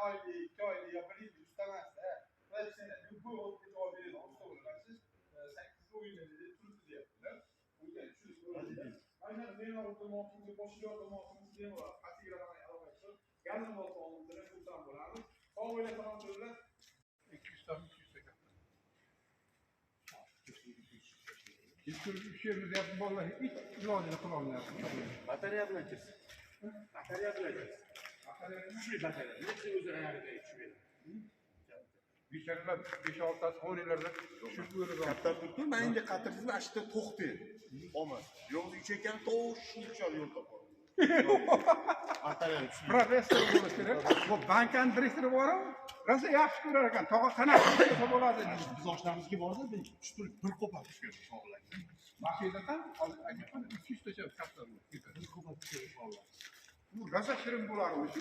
oylik, 2 oylik yo 1 yillik ustamasda. Любой vaqtga javob beradi. Usta bo'lasiz. 8 o'yinda deb turibdi deyaptilar. Unga tushunib bo'ladi. Mana bemalol o'tirmoqchimiz, boshqa o'tirmoqchimiz, bemalol qat'iy aloqa qilib, gazini olib xursand bo'lamiz. Sog' bo'ling, salomat bo'linglar. 200 ta 200 ta katta. Uch yerda deyapti, bolalar hech ilojini qilolmayapti. Batareya bilan kirsin. Batareya bilan kirsin. Kuchli batareya. Lekin o'zi ayariga tushmaydi. Bechoralar 5-6tasi xonalarda tushib o'lib. Katta turibdi, mana endi qatirsizmi, ana shu yerda to'xtaydi. Olmaz. Yo'qsa uchayotgan to'shni tushadi yo'l topadi. Batareya kuchli. Professor bo'lish kerak. Bu bankani direktori bor-ku, rosa yaxshi ko'rar ekan. Tog'a qanaqa qilsa bo'ladi? Biz oshnamizga bordi, bir tushib bir qo'par tushgan shog'lar. Mashinadan hozir aytyapman, 200 tacha katta bu. Bir qo'par tushgan shog'lar. Bu rosa shirin bo'larmish.